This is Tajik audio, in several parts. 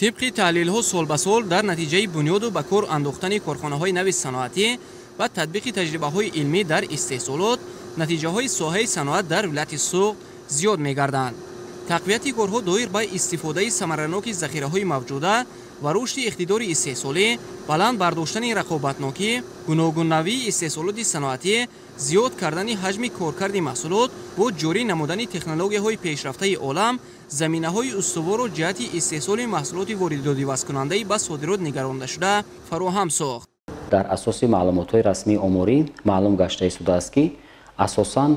Тибқи таҳлилҳо, сол ба сол дар натиҷаи бунёду ба кор андохтани корхонаҳои нави саноатӣ ва татбиқи таҷрибаҳои илмӣ дар истеҳсолот, натиҷаҳои соҳаи саноат дар вилояти Суғд зиёд мегарданд. Тақвияти корҳо доир ба истифодаи самараноки захираҳои мавҷуда ва рушди иқтидори истеҳсолӣ, баланд бардоштани рақобатнокӣ, гуногуннавии истеҳсолоти саноатӣ, зиёд кардани ҳаҷми коркарди маҳсулот бо ҷорӣ намудани технологияҳои пешрафтаи олам заминаҳои устуворро ҷиҳати истеҳсоли маҳсулоти воридотивазкунандаи ба содирот нигарондашуда фароҳам сохт. Дар асоси маълумотҳои расмии оморӣ маълум гашта истодааст, ки асосан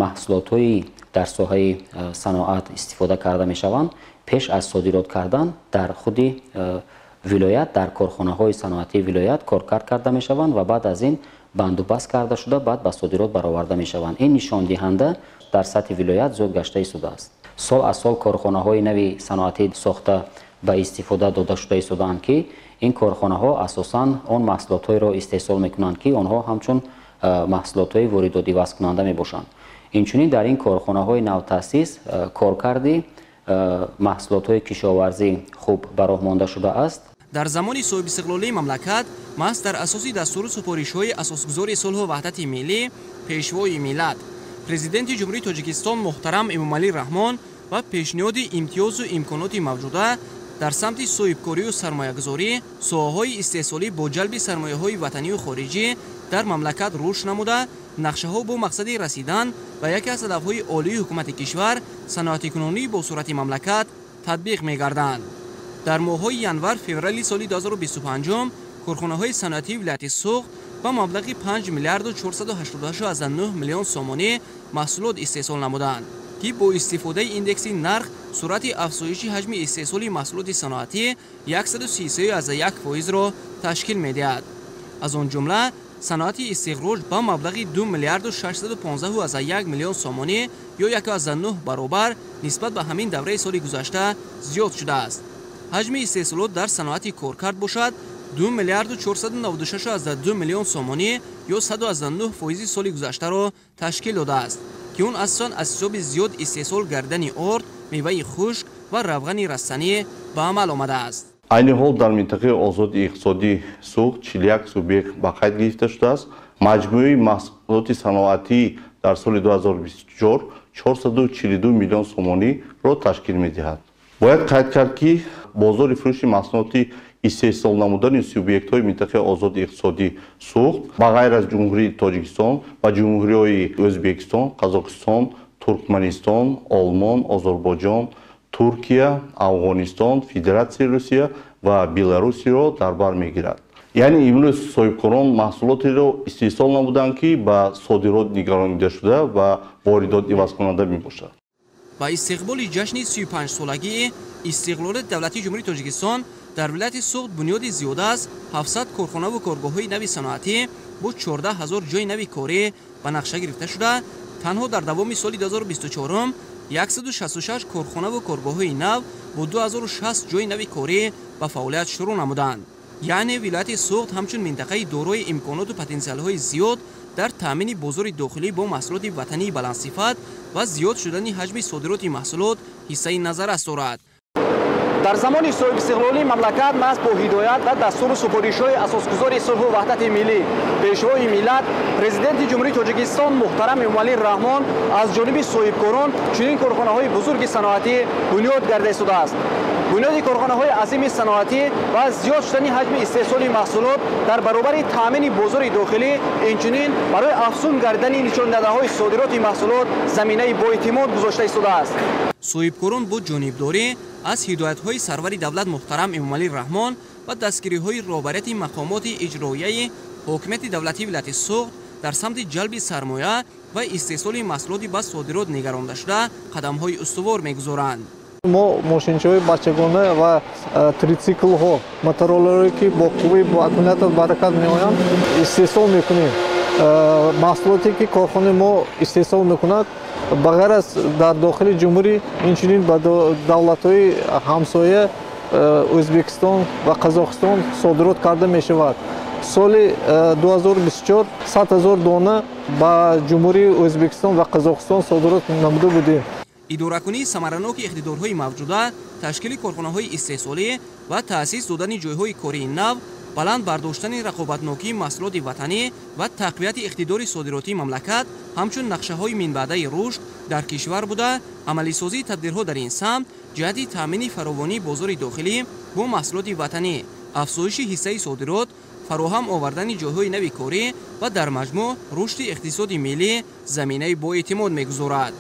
маҳсулотҳои дар соҳаи саноат истифода карда мешаванд, пеш аз содирот кардан дар худи вилоят, дар корхонаҳои саноатии вилоят коркард карда мешаванд ва баъд аз ин бандубаст карда шуда, баъд ба содирот бароварда мешаванд. Ин нишондиҳанда дар сатҳи вилоят зиёд гашта истодааст. Сол аз сол корхонаҳои нави саноатӣ сохта ба истифода дода шуда истодаанд, ки ин корхонаҳо асосан он маҳсулотҳоеро истеҳсол мекунанд, ки онҳо ҳамчун маҳсулотҳои воридотивазкунанда мебошанд. Инчунин дар ин корхонаҳои навтаъсис коркарди маҳсулотҳои кишоварзӣ хуб ба роҳ монда шудааст. Дар замони соҳибистиқлолии мамлакат маҳз дар асоси дастуру супоришҳои асосгузори сулҳу ваҳдати миллӣ, Пешвои миллат, Президенти Ҷумҳурии Тоҷикистон муҳтарам Эмомалӣ Раҳмон ва пешниҳоди имтиёзу имконоти мавҷуда дар самти соҳибкорию сармоягузорӣ, соҳаҳои истеҳсолӣ бо ҷалби сармояҳои ватанию хориҷӣ дар мамлакат рушд намуда, нақшаҳо бо мақсади расидан ба яке аз ҳадафҳои олии ҳукумати кишвар, саноатикунонии босуръати мамлакат татбиқ мегарданд. Дар моҳҳои январ-феврали соли 2025 корхонаҳои саноатии вилояти Суғд ба маблағи 5 миллиарду 488,9 миллион сомонӣ маҳсулот истеҳсол намуданд, ки бо истифодаи индекси нарх суръати афзоиши ҳаҷми истеҳсоли маҳсулоти саноатӣ 133,1 фоизро ташкил медиҳад. Аз он ҷумла саноати истихроҷ ба маблағи 2 миллиарду 615,1 миллион сомонӣ ё 1,9 баробар нисбат ба ҳамин давраи соли гузашта зиёд шудааст. Ҳаҷми истеҳсолот дар саноати коркард бошад 2 миллиарду 496,2 миллион сомонӣ ё 100,9 фоизи соли гузаштаро ташкил додааст, ки он асосан аз ҳисоби зиёд истеҳсол гардидани орд, меваи хушк ва равғани растанӣ ба амал омадааст. Айни ҳол дар минтақаи озоди иқтисодии Суғд 41 субъект ба қайд гирифта шудааст. Маҷмӯи маҳсулоти саноатӣ дар соли 2024 442 миллион сомониро ташкил медиҳад. Бояд қайд кард, ки бозори фурӯши маҳсулоти истеҳсол намудани субъектҳои минтақаи озоди иқтисодии Суғд ба ғайр аз Ҷумҳурии Тоҷикистон ба ҷумҳуриҳои Ӯзбекистон, Қазоқистон, Туркманистон, Олмон, Озарбойҷон, Туркия, Афғонистон, Федератсияи Русия ва Беларусиро дар бар мегирад. Яъне имрӯз соҳибкорон маҳсулотеро истеҳсол намуданд, ки ба содирот нигаронида шуда ва воридот ивазкунанда мебошад. Ба истиқболи ҷашни 35-солагии истиқлолияти давлатии Ҷумҳурии Тоҷикистон дар вилояти Суғд бунёди зиёда аз 700 корхонаву коргоҳҳои нави саноатӣ бо 14 ҳазор ҷойи нави корӣ ба нақша гирифта шуда, танҳо дар давоми соли 2024 166 корхонаву коргоҳҳои нав бо 2060 ҷойи нави корӣ ба фаъолият шурӯъ намуданд. Яъне вилояти Суғд ҳамчун минтақаи дорои имконоту потенсиалҳои зиёд дар таъмини бозори дохилӣ бо маҳсулоти ватании баландсифат ва зиёд шудани ҳаҷми содироти маҳсулот ҳиссаи назаррас дорад. Дар замони соҳибистиқлолии мамлакат маҳз бо ҳидоят ва дастуру супоришҳои асосгузори сулҳу ваҳдати миллӣ, Пешвои миллат, Президенти Ҷумҳурии Тоҷикистон муҳтарам Эмомалӣ Раҳмон аз ҷониби соҳибкорон чунин корхонаҳои бузурги саноатӣ бунёд гарда истодааст. Бунёди корхонаҳои азими саноатӣ ва зиёд шудани ҳаҷми истеҳсоли маҳсулот дар баробари таъмини бозори дохилӣ, инчунин барои афзун гардидани нишондиҳандаҳои содироти маҳсулот заминаи боэътимод гузошта истодааст. Соҳибкорон бо ҷонибдорӣ аз ҳидоятҳои сарвари давлат муҳтарам Эмомалӣ Раҳмон ва дастгириҳои роҳбарияти мақомоти иҷроияи ҳокимияти давлатии вилояти Суғд дар самти ҷалби сармоя ва истеҳсоли маҳсулоти ба содирот нигарондашуда қадамҳои устувор мегузоранд. Мо мошинчаҳои бачагона ва трициклҳо, мотороллерҳое, ки бо қувваи бо аккумулятор ба ҳаракат меоянд, истеҳсол мекунем. Маҳсулоте, ки корхонаи мо истеҳсол мекунад, ба ғайр аз дар дохили ҷумҳурӣ, инчунин ба давлатҳои ҳамсоя, Ӯзбекистон ва Қазоқистон содирот карда мешавад. Соли 2024 100 000 дона ба Ҷумҳурии Ӯзбекистон ва Қазоқистон содирот намуда будем. Идоракунии самараноки иқтидорҳои мавҷуда, ташкили корхонаҳои истеҳсолӣ ва таъсис додани ҷойҳои кории нав, баланд бардоштани рақобатнокии маҳсулоти ватанӣ ва тақвияти иқтидори содиротии мамлакат ҳамчун нақшаҳои минбаъдаи рушд дар кишвар буда, амалисозии тадбирҳо дар ин самт ҷиҳати таъмини фаровонии бозори дохилӣ бо маҳсулоти ватанӣ, афзоиши ҳиссаи содирот, фароҳам овардани ҷойҳои нави корӣ ва дар маҷмӯъ рушди иқтисоди миллӣ заминаи боэътимод мегузорад.